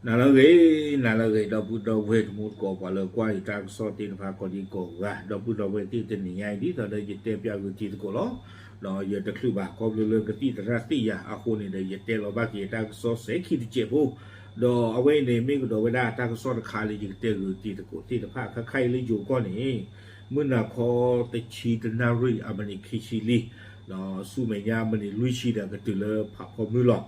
နၤလၢအဂ့ၤ, နၤလၢအဂ့ၤ ဒီပုၢ်ဒီဝဲၢ်တံၤသကိး ပှၤလၢကွၢ်ယတၢ်ကစီၣ်သ့ၣ်တဖၣ်ကိးဒံကိးဂၤ, ဒီပုၢ်ဒီဝဲၢ်သ့ၣ်တနံၤညါအံၤ ဒ်သိးဒီးယတဲပၠးဂုာ်တံၤသကိးလီၤ. ဒီးယတချုးဘၣ် ခီဖျိလၢကသံၣ်သရၣ်သ့ၣ်ယၤအဃိန့ၣ်ဒီး ယတဲလီၤဘၣ်က့ၤတၢ်ကစီၣ်စဲၤခံတစဲးဖိ, ဒီးအဝဲအံၤန့ၣ် မ့ၢ်ကဒီးဝဲဒၣ်တၢ်ကစီၣ်တခါလၢယကတဲဂုာ်တံၤသကိးသ့ၣ်တဖၣ် ခါခါအံၤလၢယိၤကီၢ်န့ၣ် မုၢ်နၤခီတဆံတနၣ်ရံၣ် အမံးနံးခံဆံလံ ဆူမဲာ်ညါမံးနံးလွံၢ်ဆံဒီးကတုၤလၢဖးဖီမုၢ်လီၤ.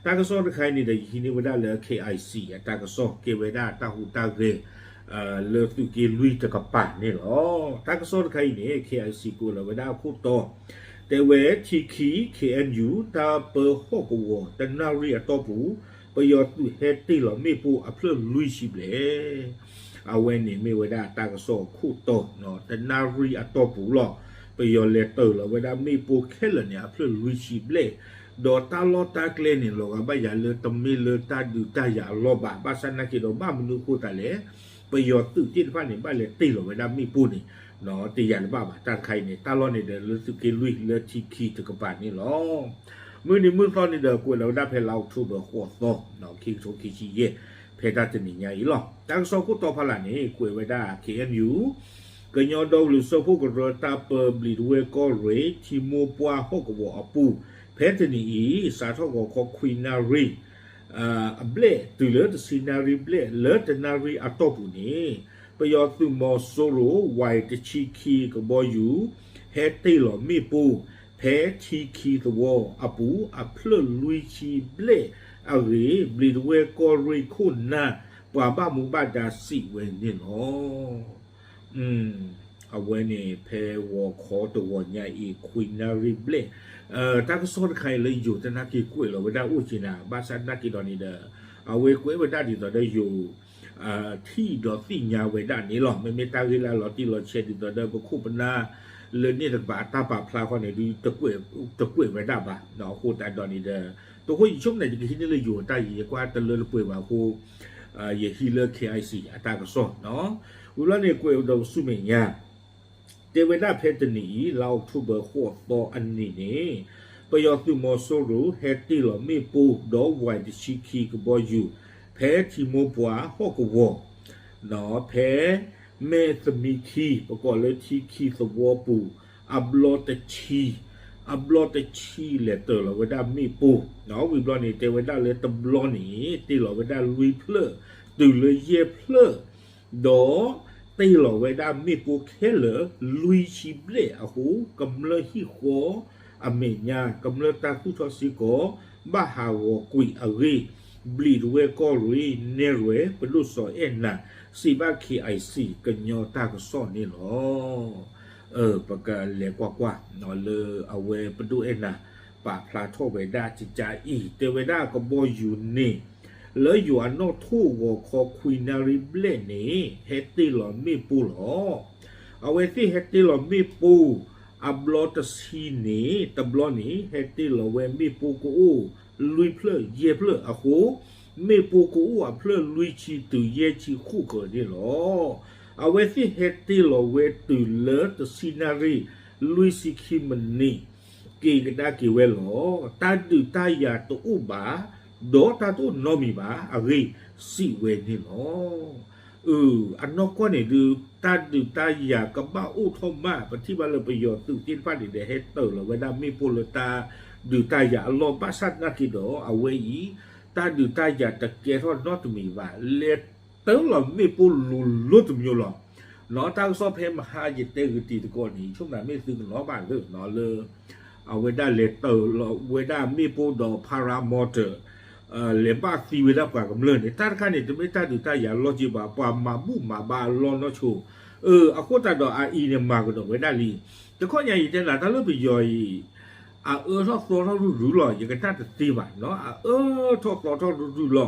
တၢ်ကစီၣ်တခါအံၤန့ၣ်ဒီး ယဟံးန့ၢ်ဝဲဒၣ်လၢ KIC အတၢ်ကစီၣ် ကဲဝဲဒၣ်တၢ်ဟူးတၢ်ဂဲၤ လၢသုးက့လွံၢ်တကပၤန့ၣ်လီၤ. တၢ်ကစီၣ်တခါအံၤန့ၣ် KIC ကွဲးလီၤဝဲဒၣ်အခိၣ်တီ တဲဝဲ ထံခံ KNU တၢ်ပၢဟီၣ်ကဝီၤ တနၣ်ရံၣ်အတီၢ်ပူၤ ပယီၤသုးဟဲတ့ၢ်လီၤမ့ၣ်ပိၢ်အဖျၢၣ်လွံၢ်ဆံဘျဲၣ် အဝဲန့ၣ်မ့ၢ်ဝဲဒၣ်တၢ်ကစီၣ်အခိၣ်တီ တနၣ်ရံၣ်အတီၢ်ပူၤလီၤ. ပယီၤလဲၤတ့ၢ်လီၤဝဲဒၣ်မ့ၣ်ပိၢ်ခဲလၢာ်န့ၣ် အဖျၢၣ်လွံၢ်ဆံဘျဲၣ်, ဒီးတၢ်လီၢ်တၢ်ကျဲန့ၣ် လီၤဂာ်ဘၣ်ယၤလၢတမ့ၢ်လၢတၢ်ဒုးတၢ်ယၤအလီၢ်ဘၣ်, ဘၣ်ဆၣ်နာ်က့ဒီး ဘၣ်မနုၤအဃိသတးလဲၣ် ပယီၤသုးသ့ၣ်တဖၣ်န့ၣ် ဘၣ်လဲၤတ့ၢ်လီၤဝဲဒၣ်မ့ၣ်ပိၢ်န့ၣ် တယၤတဘၣ်ဘၣ်. တၢ်တခါအံၤန့ၣ် တၢ်လီၢ်န့ၣ်ဒီး လၢသုးက့လွံၢ်လၢထံခံတကပၤန့ၣ်လီၤ. မုၢ်နံၤမုၢ်သီန့ၣ်ဒီး ကွဲးလီၤဝဲဒၣ်ဖဲလါအီးကထိဘၢၣ်ဃိးသီ ခံကထိခံဆံယဲၢ် ဖဲတၢ်တနံၤညါအံၤလီၤ. တၢ်ကစီၣ်ခိၣ်တီဖးလၢ်န့ၣ် ကွဲးဝဲဒၣ် KNUကညီဒီကလုာ်စၢဖှိၣ်ကရၢ တၢ်ပၢဘျံးဒဝဲၢ်ကီၢ်ရ့ၣ် ထံမိၢ်ပှၢ်ဟီၣ်ကဝီၤအပူၤ ဖဲတနံၤအံၤ စးထီၣ်ဂီၤခီခွံနၣ်ရံၣ် အဘျဲၣ်တုၤလၢတဆံနၣ်ရံၣ်ဘျဲၣ် လၢတနၣ်ရံၣ်အတီၢ်ပူၤန့ၣ် ပယီၤသုးမီၤစိရိၤ ဝဲတဆံခံကဘီယူၤ ဟဲတ့ၢ်လီၤမ့ၣ်ပိၢ် ဖဲထံခံသဝီအပူၤ အဖျၢၣ်လွံၢ်ဆံဘျဲၣ်အဂ့ၢ် ဘျံးဒဝဲၢ်ကီၢ်ရ့ၣ်ခိၣ်နၢ် ပှၤဘၣ်မူဘၣ်ဒါစံးဝဲန့ၣ်လီၤ. အဝဲန့ၣ်ဖဲဂီၤခီတဂီၤညါအံၤ ခွံနၣ်ရံၣ်ဘျဲၣ် တၢ်ကစီၣ်တခါအံၤလၢယိၤတနာ်က့ၤကွဲးလီၤဝဲဒၣ်အိၣ်က့ၤနၤ ဘၣ်ဆၣ်နာ်က့ၤဒီးန့ၣ်ဒီး အဝဲကွဲးဝဲဒၣ်ဒ်သိးဒီးယိၤ ထံၣ်ဒီးသ့ၣ်ညါဝဲဒၣ်န့ၣ်လီၤ. မ့မ့ၢ်တၢ်ဂ့ၢ်လၢလီၤတံၢ်လီၤဆဲးဒ်သိးဒီးပခိၣ်ပနၢ် လၢန့ၣ်တကပၤအတၢ်ပာ်ဖျါဃီန့ၣ်ဒုး တကွဲးဝဲဒၣ်ဘၣ်. အဃိသတးဒီးန့ၣ်ဒီး တဃိယဆိကမိၣ်န့ၣ် ယကဟံးန့ၢ်လၢယိၤတၢ်ယံၤ ယကွၢ်တလၢတပှဲၤဘၣ်အဃိ ယဟံးလၢ KIC အတၢ်ကစီၣ် ဝံၤဘျီန့ၣ် ကွဲးဒီးဆူမဲာ်ညါ တဲဝဲဒၣ်ဖဲတနံၤအံၤ လါအီးကထိဘၢၣ်ဃိးသီအနံၤန့ၣ် ပယီၤသုးမီၤစိရိၤ ဟဲတ့ၢ်လီၤမ့ၣ်ပိၢ်ဒီးဝဲတဆံခံကဘီယူၤ ဖဲထံမိၢ်ပှၢ်ဟီၣ်ကဝီၤ ဖဲမဲၢ်သမံခံ ပကိးလၢထံခံသဝီပူၤ အဘျီတဆံ အဘျီတဆံလဲၤတ့ၢ်လီၤဝဲဒၣ်မ့ၣ်ပိၢ် ဝံၤဘျီန့ၣ် တဲဝဲဒၣ်လၢတဘျီန့ၣ် တ့ၢ်လီၤဝဲဒၣ်လွံၢ်ဖျၢၣ် တုၤလၢယဲၢ်ဖျၢၣ် ဒီးတ့ၢ်လီၤဝဲဒၣ်မ့ၣ်ပိၢ်ခဲလၢာ်လွံၢ်ဆံဘျဲၣ်အဃိ ကမျၢၢ်ဟံၣ်ဃီအမဲာ်ညါ ကမျၢၢ်တၢ်သူၣ်ထီၣ်စ့ၢ်ကီး ဘၣ်ဟးဂီၤကွံာ်အဂ့ၢ် ဘျံးဒဝဲၢ်ကီၢ်ရ့ၣ်နဲၣ်ရွဲၣ် ပဒိၣ်စီၤအဲၣ်နၤ စံးဘၣ် KIC ကညီတၢ်ကစီၣ်န့ၣ်လီၤ. ပကလဲၤကွၢ်ကွၢ် လၢအဝဲပဒိၣ်အဲၣ်နၤ ပာ်ဖျါထီၣ်ဝဲဒၣ်ကကါအံၤ တဲဝဲဒၣ်ကဘီယူၤန့ၣ် လၢယိၤအနီၣ်ထိၣ်ဂီၤခီခွံနၣ်ရံၣ်ဘျဲၣ်န့ၣ် ဟဲတ့ၢ်လီၤမ့ၣ်ပိၢ်လီၤ. အဝဲသ့ၣ်ဟဲတ့ၢ်လီၤမ့ၣ်ပိၢ် အဘျီတဆံန့ၣ် တဘျီန့ၣ် ဟဲတ့ၢ်လီၤဝဲမ့ၣ်ပိၢ်ကအိၣ်လွံၢ်ဖျၢၣ်ယဲၢ်ဖျၢၣ်အဃိ မ့ၣ်ပိၢ်ကအိၣ်အဖျၢၣ်လွံၢ်ဆံတုၤယဲၢ်ဆံဃိၣ်ဃၢၤန့ၣ်လီၤ. အဝဲသ့ၣ်ဟဲတ့ၢ်လီၤဝဲတုၤလၢတဆံနၣ်ရံၣ် လွံၢ်ဆံခံမံးနံး က့ၤကဒါက့ၤဝဲလီၤ. တၢ်ဒုးတၢ်ယၤတအိၣ်ဘၣ် ဒီးတၢ်တအိၣ်နီတမံၤဘၣ်အဂ့ၢ် စံးဝဲန့ၣ်လီၤ. အနီၢ်ကီၢ်န့ၣ်ဒုး တၢ်ဒုးတၢ်ယၤကဘၣ်အိၣ်ထီၣ်မး ပထံၣ်ဘၣ်လၢပယီၤသုးသ့ၣ်တဖၣ်န့ၣ်ဒီး ဟဲတ့ၢ်လီၤဝဲဒၣ်မ့ၣ်ပိၢ်လၢတၢ်ဒုးတၢ်ယၤအလီၢ် ဘၣ်ဆၣ်နာ်က့ၤဒီး အဝဲအံၤ တၢ်ဒုးတၢ်ယၤတကဲထီၣ်နီတမံၤဘၣ် လဲၤတ့ၢ်လီၤမ့ၣ်ပိၢ်လိၤလိၤတမံၤလီၤ. တၢ်ကစီၣ်ဖဲမဟါယတဲဂုာ်တံၤသကိးန့ၣ် ယဆိကမိၣ်မ့ၢ်သုကနီၣ်ဘၣ်လၢ အဝဲဒၣ်လဲၤတ့ၢ်လီၤဝဲဒၣ်မ့ၣ်ပိၢ်ဒီး paramotor လဲၤဘၣ်သံဝဲဒၣ်ပှၤကမျၢၢ်န့ၣ် တၢ်တခါန့ၣ် တမ့ၢ်တၢ်ဒုးတၢ်ယၤလီၢ်က့ဘၣ် ပှၤမၤဘူၣ်မၤဘါအလီၢ်နီၢ်ဆိ အဃိသတးဒီးအအံၤန့ၣ် မၤကဒီးဝဲဒၣ်လံ. တခီညါယတဲနၤ တၢ်လၢပယီၤအံၤ အအၢထီၣ်သီထီၣ်ရုၢ်ရုၢ်လီၤ ယကတၢ်တသ့ဘၣ်နီၤ အအၢထီၣ်သီထီၣ်ရုၢ်ရုၢ်လီၤ.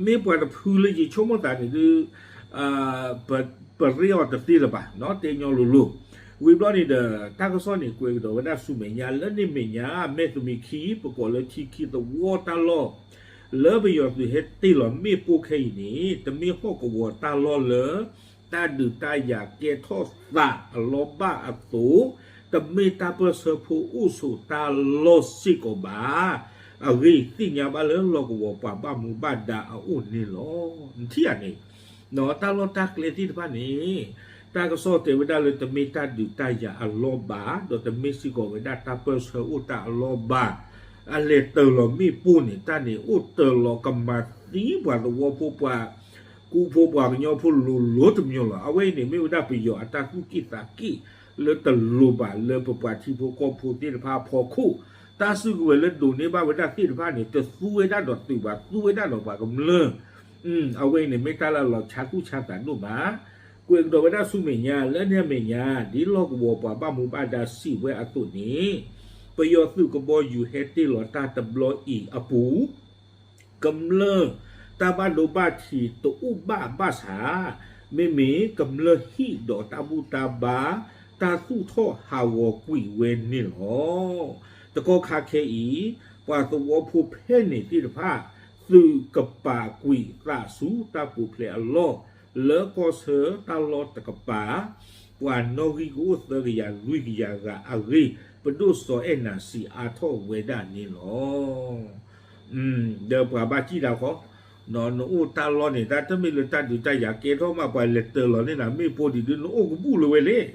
မ့ၢ်ပှၤတဖုလၢယဆိကမိၣ်သးန့ၣ်ဒုး ပရ့အီၤတသ့လၢၤဘၣ်နီၤ တဲညီလိၤလိၤ. ဝံၤဘျီန့ၣ်ဒီး တၢ်ကစီၣ်န့ၣ် ကွဲးကဒီးဝဲဒၣ်ဆူမဲာ်ညါ လၢန့ၣ်မဲာ်ညါ မဲၢ်သမံးခံ ပကိးလၢထံခံသဝီတၢ်လီၢ် လၢပယီၤသုးဟဲတ့ၢ်လီၤမ့ၣ်ပိၢ်ခဲအံၤန့ၣ် တမ့ၢ်ဟီၣ်ကဝီၤတၢ်လီၢ်လၢ တၢ်ဒုးတၢ်ယၤကဲထီၣ်သးအလီၢ်ဘၣ်အသိး တမ့ၢ်တၢ်ပၢၢ်ဆၢဖိအိၣ်ဆိးတၢ်လီၢ်စ့ၢ်ကီးဘၣ်. အဂ့ၢ်သ့ၣ်ညါဘၣ်လၢလီၢ်ကဝီၤပှၤဘၣ်မူဘၣ်ဒါအအိၣ်န့ၣ်လီၤ. နထံၣ်ဧါန့ၣ်, တၢ်လီၢ်တၢ်ကျဲသ့ၣ်တဖၣ်န့ၣ် တၢ်ကစီၣ်တဲဝဲဒၣ်လၢတမ့ၢ်တၢ်ဒုးတၢ်ယၤအလီၢ်ဘၣ်, ဒီးတမ့ၢ်စ့ၢ်ကီးဝဲဒၣ်တၢ်ပၢၢ်ဆၢအိၣ်တၢ်အလီၢ်ဘၣ်. အလဲၤတၢၤလီၤမ့ၣ်ပိၢ်န့ၣ် တၢ်န့ၣ်အိၣ်တၢၤလီၤကမၤသံပှၤသဝီဖိပှၤ ကူဖိပှၤကညီဖိလိၤလိၤတမံၤလီၤ. အဝဲအံၤန့ၣ် မ့ၢ်ဝဲဒၣ်ပယီၤအတၢ်သူၣ်က့ၣ်သးက့ၣ်လၢတလိၤဘၣ်လၢပပှၤထံဖိကီၢ်ဖိသ့ၣ်တဖၣ်အဖီခိၣ်, တၢ်စုကဝဲၤလၢဒိးန့ၢ်ဘၣ်ဝဲဒၣ်သ့ၣ်တဖၣ်န့ၣ် တသူဝဲဒၣ်ဒီးသုးဘၣ်, သူဝဲဒၣ်ဒီးပှၤကမျၢၢ်. အဝဲအံၤန့ၣ် မ့ၢ်တၢ်လၢအလီၤဆါကူၣ်ဆါသးဒိၣ်မး. ကွဲးကဒီးဝဲဒၣ်ဆူမဲာ်ညါ လၢန့ၣ်အမဲာ်ညါ ဒ်လီၢ်ကဝီၤပှၤဘၣ်မူဘၣ်ဒါစံးဝဲအသိးန့ၣ်, ပယီၤသုးကဘီယူၤဟဲတ့ၢ်လီၤတၢ်တဘျီအံၤအပူၤ ကမျၢၢ်တၢ်ဘၣ်ဒိဘၣ်ထံးတအိၣ်ဘၣ်ဘၣ်ဆၣ်, မ့မ့ၢ်ကမျၢၢ်ဟံၣ်ဒီးတၢ်ဘူၣ်တၢ်ဘါ တၢ်သူၣ်ထီၣ်ဟးဂီၤကွံာ်ဝဲန့ၣ်လီၤ. တကီၢ်ခါခဲအံၤ ပှၤသဝီဖိဖဲန့ၣ်သ့ၣ်တဖၣ် သုးကပာ်ကွံာ်သးဆူတၢ်ပူၤဖျဲးအလီၢ် လၢကီၢ်ဆၢတၢ်လီၢ်တကပၤ ပှၤနီၣ်ဂံၢ်ကအိၣ်သၢကယၤလွံၢ်ကယၤဂၤအဂ့ၢ် ပဒိၣ်စီၤအဲၣ်နၤစံးအါထီၣ်ဝဲဒၣ်န့ၣ်လီၤ. ဒီးပှၤဘၣ်စံၣ်တၢ်ဃီ, နအိၣ်တၢ်လီၢ်န့ၣ် တၢ်တမ့ၢ်လၢတၢ်ဒုးတၢ်ယၤကဲထီၣ်မး ပှၤလဲၤတၢၤလီၤန့ၢ်နၤမ့ၣ်ပိၢ်ဒံးဒုး နအိၣ်ကဘူၣ်လၢၤဝဲလဲၣ်.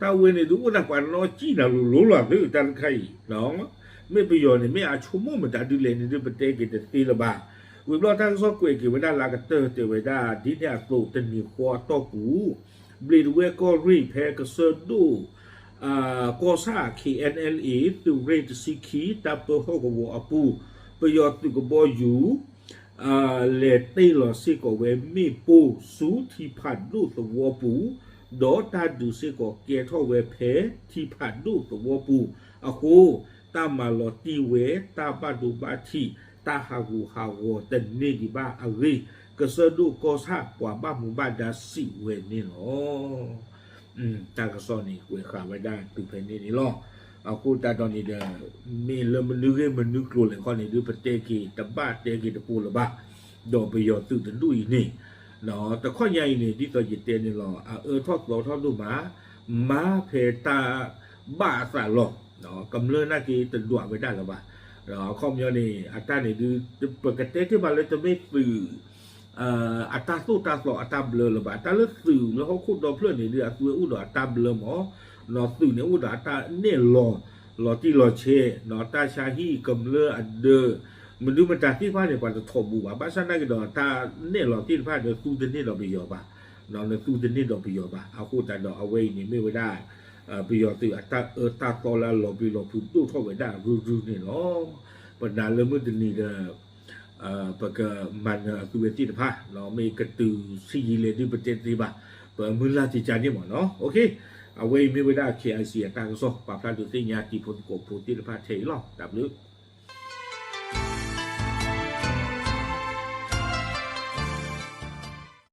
တၢ်ဝဲန့ၣ်ဒုးအိၣ်ဒၣ်ပှၤနီၣ်စံၣ်နၤလိၤလိၤလီၤသု တၢ်တခါအံၤ မ့ၢ်ပယီၤန့ၣ် မ့ၢ်အဆိကမိၣ်မတၤဒ်လဲၣ်န့ၣ်ဒုး ပတဲက့ၤတသ့လၢၤဘၣ်. ဝံၤဘျီတၢ်ကစီၣ်ကွဲးက့ၤဝဲဒၣ်လၢအကတၢၢ်တဲဝဲဒၣ် ဒ်န့ၣ်အသိးတနံၤဃီအတီၢ်ပူၤ ဘျံးဒဝဲၢ်ကီၢ်ရ့ၣ်ဖဲကစၢၢ်ဒိၣ် ကီၢ်ဆၣ် K N L A သုးရ့ၣ်တဆံခံ တၢ်ပၢဟီၣ်ကဝီၤအပူၤ ပယီၤသုးကဘီယူၤ လဲၤတ့ၢ်လီၤစ့ၢ်ကီးဝဲမ့ၣ်ပိၢ်ဆူထံဖးဒိၣ်သဝီပူၤ, ဒီးတၢ်ဒုးစ့ၢ်ကီးကဲထီၣ်ဝဲဖဲထံဖးဒိၣ်သဝီပူၤအဃိ, တၢ်မၤလီၤတံၢ်ဝဲ တၢ်ဘၣ်ဒိဘၣ်ထံး တၢ်ဟးဂူာ်ဟးဂီၤတန့ၢ်ဒံးဘၣ်အဂ့ၢ်, ကစၢၢ်ဒိၣ်ကီၢ်ဆၣ်ပှၤဘၣ်မူဘၣ်ဒါစံးဝဲန့ၣ်လီၤ. တၢ်ကစီၣ်န့ၣ် ကွဲးဃာ်ဝဲဒၣ်တုၤဖဲန့ၣ်န့ၣ်လီၤ. အဃိသတးဒီးန့ၣ်ဒီး မ့ၢ်လၢမနုၤဂ့ၢ်မနုၤကျိၤလဲၣ်ခီန့ၣ်ဒုး ပတဲက့ၤတဘၣ်တဲက့ၤတကိးလၢၤဘၣ်. ဒီးပယီၤသုးတဒူၣ်အံၤန့ၣ် တခီညါအံၤန့ၣ် ဒ်သိးယတဲန့ၣ်လီၤ အအၢထီၣ်သီထီၣ်ဒိၣ်မး, မၤဖဲတၢ်ဘၣ်အသးလီၤ. ကမျၢၢ်နာ်က့တဒွးဝဲဒၣ်လၢၤဘၣ်. အခီပညီန့ၣ် အတၢ်န့ၣ်ဒုး ပကတဲတ့ၢ်မးလၢတမ့ၢ်သုး အတၢ်သိၣ်တၢ်သီအတၢ်ဘျၢလၢၤဘၣ်. တၢ်လၢသုးလၢဟီၣ်ခိၣ်ဒီဖျၢၣ်န့ၣ်ဒုး အသုဝဲအိၣ်ဒီးအတၢ်ဘျၢမး, သုးန့ၣ်အိၣ်ဒီးအတၢ်နဲၣ်လီၤ လီၤတံၢ်လီၤဆဲး, တၢ်ဆါဟံၣ်ကမျၢၢ်အဒၢး မနုၤမတၤသ့ၣ်တဖၣ်န့ၣ် ပှၤတထီၣ်ဘူးဘၣ်. ဘၣ်ဆၣ်နာ်က့ဒီး တၢ်နဲၣ်လီၤသ့ၣ်တဖၣ်ဒီး သူတန့ၢ်ဒီးပယီၤဘၣ်, နသူတန့ၢ်ဒီးပယီၤဘၣ်. အဃိသတးဒီးအဝဲအံၤန့ၣ်မ့ၢ်ဝဲဒၣ် ပယီၤသုးအတၢ်အၢတၢ်သီလၢအလီၤဘှံးလီၤဖုးဒိၣ်ထီၣ်ဝဲဒၣ်ရုၢ်ရုၢ်န့ၣ်လီၤ. ပနာ်လၢမုၢ်တနံၤဒီး ပကမၤနၢၤအသုဝဲသ့ၣ်တဖၣ် မ့ၢ်ကတုၤဆံးယံာ်လဲၣ်ဒုးပတဲတသ့ဘၣ်, ပမုၢ်လၢ်တကးန့ၣ်မ့ၢ်နီၤ. အဝဲအံၤမ့ၢ်ဝဲဒၣ် K I C အတၢ်ကစီၣ် ပာ်ဖျါဒုးသ့ၣ်ညါတံၤဖိသကိးဖိသ့ၣ်တဖၣ်ထဲအံၤလီၤ. တၢ်ဘျုး